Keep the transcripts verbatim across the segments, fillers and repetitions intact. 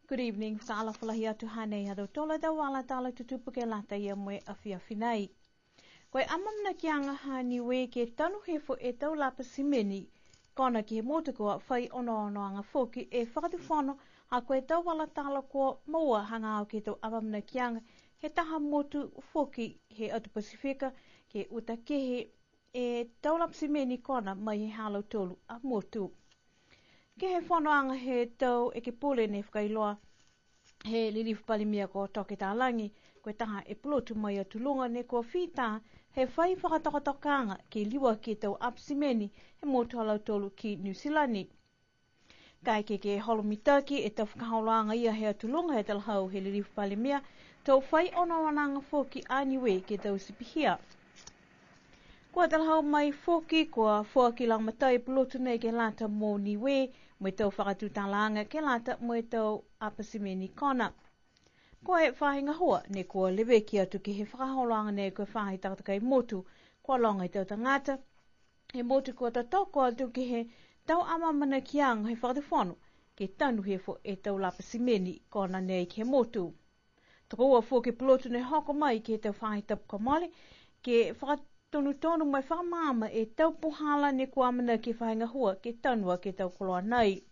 Good evening, fakaalofa lahi atu. Hanei ha tautolu a tau vala tala tutupu ke lata ia mo e afiafi nei. Ko e amaamanakiaga ha Niue ke tanu hifo e tau lapa simeni kona ke he motu, kua fai onoonoaga foki e Fakatufono, ha ko e tau vala tala kua moua hagaao ke he tau amaamanakiaga he taha motu foki he atu Pasifika, ke uta kehe e tau lapa simeni kona mai he ha lautolu a motu. Ke he fonoaga he tau ekepule ne fakailoa he lilifu Palemia ko Toke Talagi, ko e taha e pulotu mai a Tuluga ne kua fita he fai fakatokatokaaga ke liuaki e tau lapa simeni he motu ha lautolu ki Niu Silani. Kaeke ke holo mitaki e tau fakaholoaga ia he a Tuluga, he talahau he lilifu Palemia, to fai onoonoaga foki a Niue ke taute pihia. Kua talahau mai foki, kua foaki lagomatai e pulotu nei ke lata mo Niue, mo e tau fakatutalaaga ke lata mo e tau lapa simeni kona. Ko e faahi gahua ne kua leveki atu ke he fakaholoaga nei ko e faahi takatakai motu, kua loga e tau tagata he motu kua totoko atu ke he tau amaamanakiaga he Fakatufono ke tanu hifo e tau lapa simeni kona nei ke he motu. Tokoua foki e pulotu ne hoko mai ke he tau faahi tapu kua mole, ke fakatonutonu mo e fakamaama e tau puhala ne kua amanaki e faahi gahua ke tanu aki e tau koloa nei.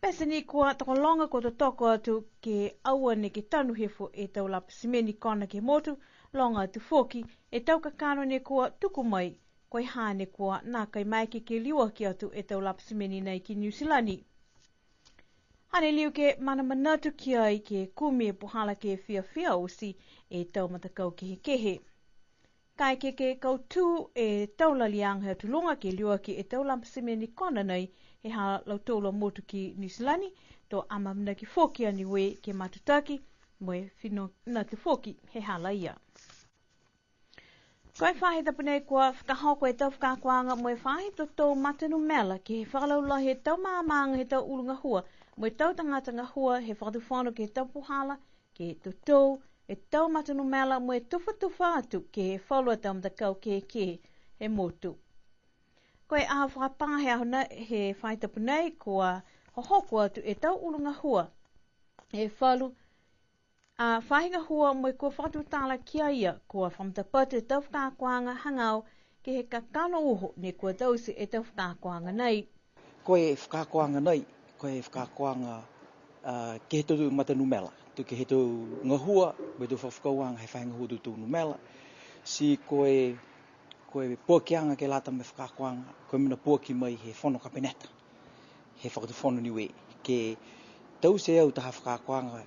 Pete ni kua tokologa kua totoko atu ke aua neke tanu hifo e tau lapa simeni kona ke he motu, loga atu foki e tau kakano ne kua tuku mai, ko e ha ne kua nākai maeke ke liuaki atu e tau lapa simeni nei ki Niu Silani. Hane liu ke manamanatu ki ai ke kumi e puhala ke fiafia oti e tau matakau kehekehe. Kaeke ke kautū e tau laliaga he a Tuluga ke liuaki e tau lapa simeni kona nei he ha lautolu a motu ki Niu Silani, to amaamanaki foki a Niue ke matutaki mo e fano atu foki he hala ia. Ko e faahi tapu nei kua fakahoko e tau fakaakoaga mo e faahi totou matanumela ke he fakalaulahi e tau maamaaga he tau ulu gahua mo e tau tagata gahua he Fakatufono ke he tau puhala ke totou e tau matanumela mo e tufatufa atu ke he falu a tau matakau kehekehe he motu. Ko e aho fakapā he aho nei, he faahi tapu nei, kua hohoko atu e tau ulu gahua e falu a faahi gahua mo e kua fakatutala ki a ia, kua fakamatapatu e tau fakaakoaga hagaao ke he kakano uho ne kua taute e tau fakaakoaga nei. Ko e fakaakoaga nei, ko e fakaakoaga, a, ke he tau matanumela, to ke he tau gahua, mo e tau fakafekauaga he faahi gahua totou numela. Ti ko e, ko e poakiaga ke lata mo e fakaakoaga, ko e mena poaki mai he fono kapeneta he Fakatufono Niue, ke taute au taha fakaakoaga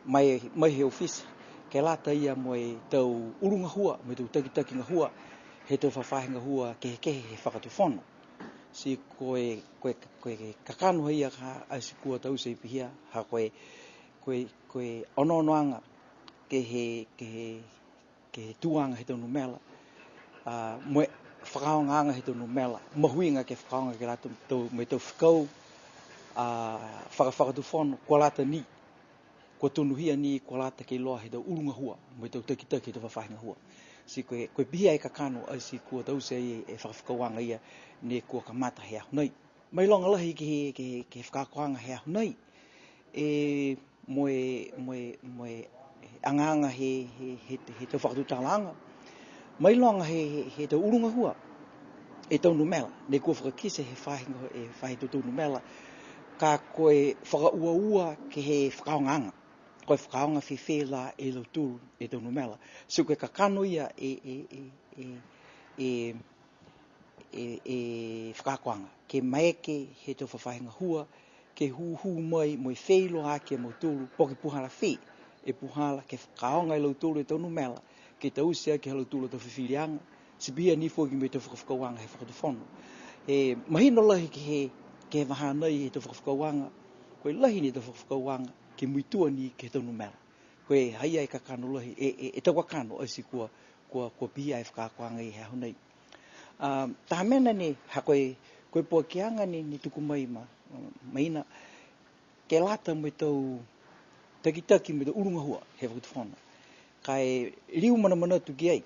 mai, mai he ofisa, ke lata ia mo e tau ulu gahua, mo e tau takitaki gahua he tau fafaahi gahua kehekehe he Fakatufono. Ti ko e, ko e, ko e kakano ha ia ka ati kua taute pihia, ha ko e, ko e, ko e onoonoaga ke he, ke he, ke he tuaga he tau numela, a, mo e fakaaogaaga he tau numela, mahuiga ke fakaaoga ke lata tau, mo e tau fekau, a, faka-, fakatufono, kua lata ni, kua tonuhia ni, kua lata ke iloa he tau ulu gahua, mo e tau takitaki he tau fafaahi gahua. Ti ko e, ko e pihia e kakano, ati kua taute e, e fakafekauaga ia, ne kua kamata he aho nei. Mailoga lahi ke he, ke he, ke he fakaakoaga he aho nei. E, mo e, mo e, mo e agaaga he, he, he, he tau fakatutalaaga. Mailoga he, he, he tau ulu gahua e tau numela, ne kua fakakite he faahi, e faahi tau numela. Ka ko e fakauaua ke he fakaaogaaga. Ko e fakaaoga fēfē la e lautolu e tau numela. So ko e kakano ia e, e, e, e, e, e, e fakaakoaga. Ke maeke he tau fafaahi gahua, ke hūhū mai mo e feiloaaki a mautolu, po ke puhala fē e puhala ke fakaaoga e lautolu e tau numela, ke taute aki ha lautolu a tau fifiliaga, ti pihia ni foki mo e tau fakafekauaga he fakatufono. E mahino lahi ke he, ke he vahā nei he tau fakafekauaga, ko e lahi ni e tau fakafekauaga, ke muitua ni ke he tau numela. Ko e ha ia e kakano lahi, e, e, e tau kakano ati kua, kua, kua pihia e fakaakoaga he aho nei. A, taha mena ni, ha ko e, ko e poakiaga ni, ne tuku mai ma, maina, ke lata mo e tau takitaki mo e tau ulu gahua he fakatufono. Ka e liu manamanatu ki ai,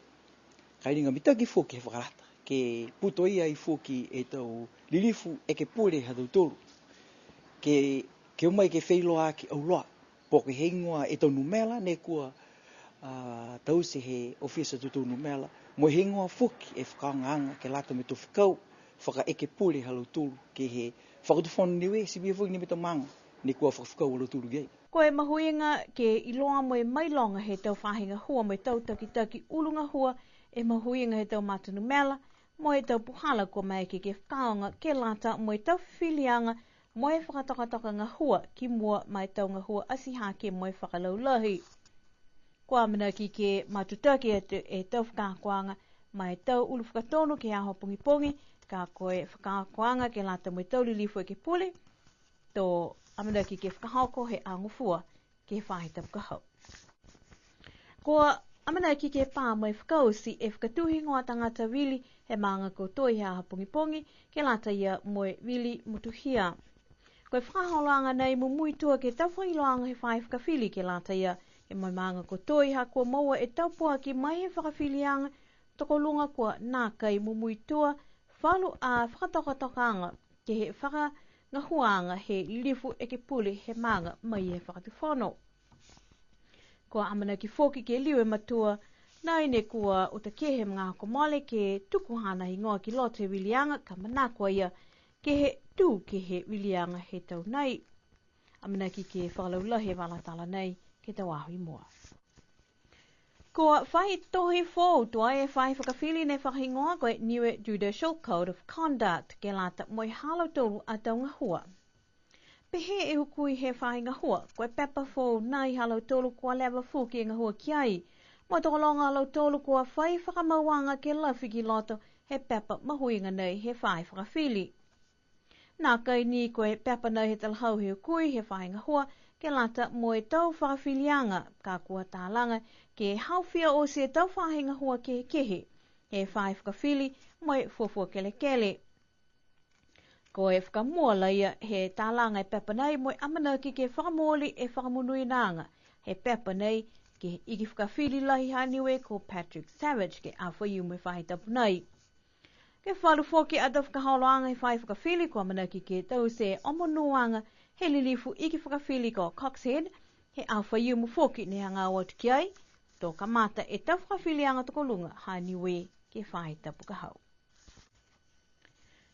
ka e liga mitaki foki he fakalata, ke putoia ai foki e tau lilifu ekepule ha tautolu. Ke Ke o mai ke feiloaaki auloa, po ke heigoa e tau numela ne kua, a, taute he ofisa tutū numela, mo e heigoa foki e fakaaogaaga ke lata mo e tau fekau fakaekepule ha lautolu ke he Fakatufono Niue, ti pihia foki ni mo e tau maaga ne kua fakafekau a lautolu ki ai. Ko e mahuiga ke iloa mo e mailoga he tau faahi gahua mo e tau takitaki ulu gahua, e mahuiga he tau matanumela, mo e tau puhala kua maeke ke fakaaoga ke lata mo e tau fifiliaga mo e fakatokatoka gahua ki mua ma e tau gahua atihake mo e fakalaulahi. Kua amanaki ke matutaki e te-, e tau fakaakoaga ma e tau ulu fakatonu ke he aho pogipogi, ka ko e fakaakoaga ke lata mo e tau lilifu ekepule, to amanaki ke fakahoko he aho Gofua ke he faahi tapu ka hau. Kua amanaki ke pā mo e fakaoti e fakatuhigoa tagata vili he maaga ko Toi he aho pogipogi, ke lata ia mo e vili motuhia. Ko e fakaholoaga nei mumui tua ke he tau fakailoaga he faahi fakafili ke lata ia mo e maaga ko Toi, ha kua moua e tau poaki mai he fakafiliaga tokoluga kua nākai mumui tua, falu a fakatokatokaaga ke he fakagahuaaga he lilifu ekepule he maaga mai he Fakatufono. Kua amanaki foki ke liu e matua nai ne kua uta kehe he magaaho kua mole ke tuku haana higoa ki loto he viliaga, ka manako a ia ke he tū ke he viliaga he tau nei. Amanaki ke fakalaulahi e vala tala nei ke he tau aho i mua. Kua fai tohi foou tuai e faahi fakafili ne fakahigoa ko e Niue Judicial Code of Conduct ke lata mo e ha lautolu a tau gahua. Pehē e hukui he faahi gahua, ko e pepa foou nai ha lautolu kua leva foki e gahua ki ai. Mo e tokologa a lautolu kua fai fakamauaga ke lafi ki loto he pepa mahuiga nei he faahi fakafili. Nākai ni ko e pepa nei he talahau he hukui he faahi gahua ke lata mo e tau fakafiliaga, ka kua talaga ke haofia oti e tau faahi gahua kehekehe he faahi fakafili mo e fuafua kelekele. Ko e fakamua la ia he talaga e pepa nei mo e amanaki ke fakamooli e fakamonuinaaga he pepa nei ke he iki fakafili lahi ha Niue ko Patrick Savage ke he aho Faiumu he faahi tapu nei. Ke he falu foki a tau fakaholoaga he faahi fakafili, kua amanaki ke taute e omonuaga he lilifu iki fakafili ko Coxhead he aho Faiumu foki ne hagaao atu ki ai, to kamata e tau fakafiliaga tokoluga ha Niue ke he faahi tapu ka hau.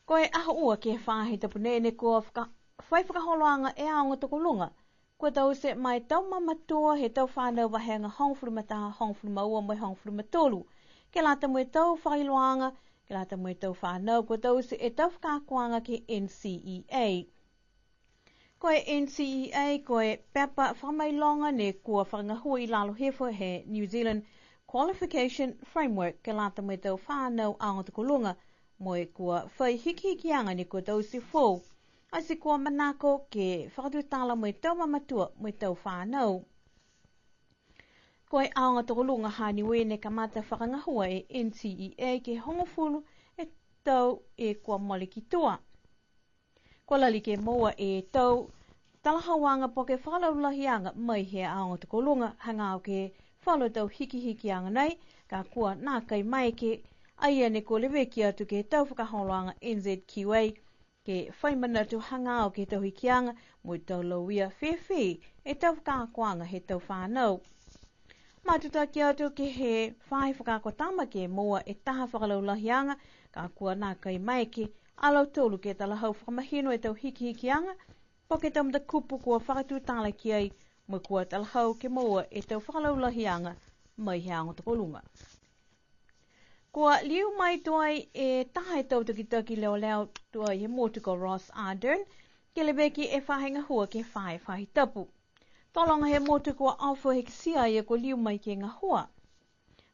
Ko e aho ua ke he faahi tapu nei ne kua faka-, fai fakaholoaga e aoga tokoluga, kua taute ma e tau mamatua he tau fanau vahega hogofulu ma taha, hogofulu ma ua mo e hogofulu ma tolu. Ke lata mo e tau fakailoaga, ke lata mo e tau fanau, kua taute e tau fakaakoaga ke he N C E A. Ko e N C E A, ko e pepa fakamailoga ne kua fakagahua i lalo hifo he New Zealand Qualification Framework, ke lata mo e tau fanau aoga tokoluga, mo e kua fai hikihikiaga ne kua taute foou. Ati kua manako ke fakatutala mo e tau mamatua mo e tau fanau. Ko e aoga tokoluga ha Niue ne kamata fakagahua e N C E A ke hogofulu e tau e kua mole ki tua. Kua lali ke moua e tau talahauaga po ke fakalaulahiaga mai he aoga tokoluga, hagaao ke he falu tau hikihikiaga nei, ka kua nākai maeke a ia ne kua leveki atu ke he tau fakaholoaga N Z Q A, ke fai manatu hagaao ke he tau hikiaga, mo e tau lauia fēfē e tau fakaakoaga he tau fanau. Matutaki atu ke he faahi fakaako tama ke moua e taha fakalaulahiaga, ka kua nākai maeke a lautolu ke talahau fakamahino e tau hikihikiaga, po ke tau matakupu kua fakatutala ki ai, mo e kua talahau ke moua e tau fakalaulahiaga mai he aoga tokoluga. Kua liu mai tuai e taha he tau takitaki leoleo tuai he motu ko Ross Ardern, ke leveki e faahi gahua ke he faahi tapu. Tokologa he motu kua ofo he kitia a ia kua liu mai ke gahua.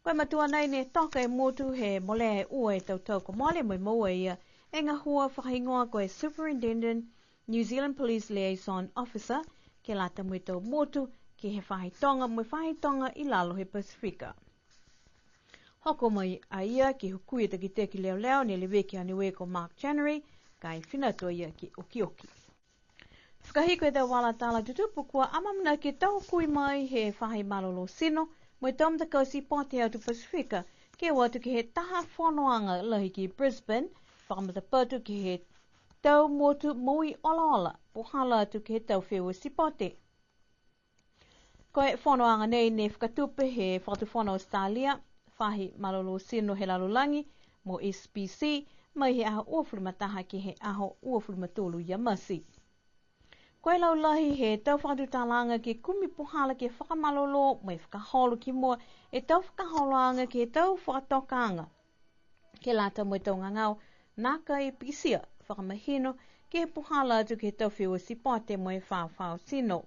Ko e matua nei ne toka e motu he molea e ua e tau tau kua mole mo e moua e ia e gahua fakahigoa ko e Superintendent New Zealand Police Liaison Officer, ke lata mo e tau motu ke he faahi toga mo e faahi toga i lalo he Pasifika. Hoko mai a ia ke hukui e takitaki leoleo ne leveki a Niue ko Mark Chenery, ka e fina atu a ia ke okioki. Fakahiku e tau vala tala tutupu, kua amaamanaki e tau hukui mai he faahi malolō tino mo e tau matakau sipote he atu Pasifika ke o atu ke he taha fonoaga lahi ki Brisbane, fakamatapatu ke he tau motu moui olaola, puhala atu ke he tau feua sipote. Ko e fonoaga nei ne fakatupe he Fakatufono Australia, Faahi Malolō Tino he Lalolagi, mo S P C, mai he aho uafulu ma taha ke he aho uafulu ma tolu ia Mati. Ko e laulahi he tau fakatutalaaga ke kumi puhala ke fakamalolō mo e fakaholo ki mua e tau fakaholoaga ke he tau fakatokaaga ke lata mo e tau gagao nākai pikitia, fakamahino ke he puhala atu ke he tau feua sipote mo e fafao tino.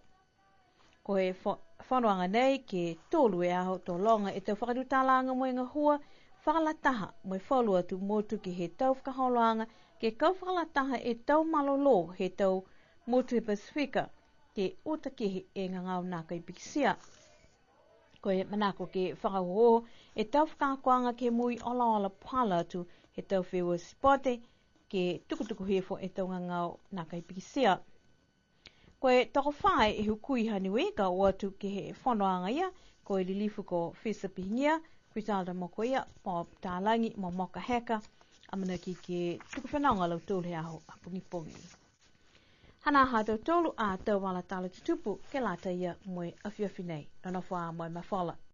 Ko e fo-, fonoaga nei ke tolu e aho to loga e tau fakatutalaaga mo e gahua fakalataha mo e falu atu motu ke he tau fakaholoaga ke kau fakalataha e tau malolō he tau motu he Pasifika ke uta kehe e gagao nākai pikitia. Ko e manako ke fakaohooho e tau fakaakoaga ke moui olaola puhala atu he tau feua sipote ke tukutuku hifo e tau gagao nākai pikitia. Ko e tokofā e hukui ha Niue ka o atu ke he fonoaga ia, ko e lilifu ko Fisa Pihigia, Griselda Mokoia, Bob Talagi, mo Moka Heka, amanaki ke tuku fenoga a lautolu he aho a pogipogi. Hanā ha tautolu a tau vala tala tutupu ke lata ia mo e afiafi nei. Nonofo ā mo e mafola.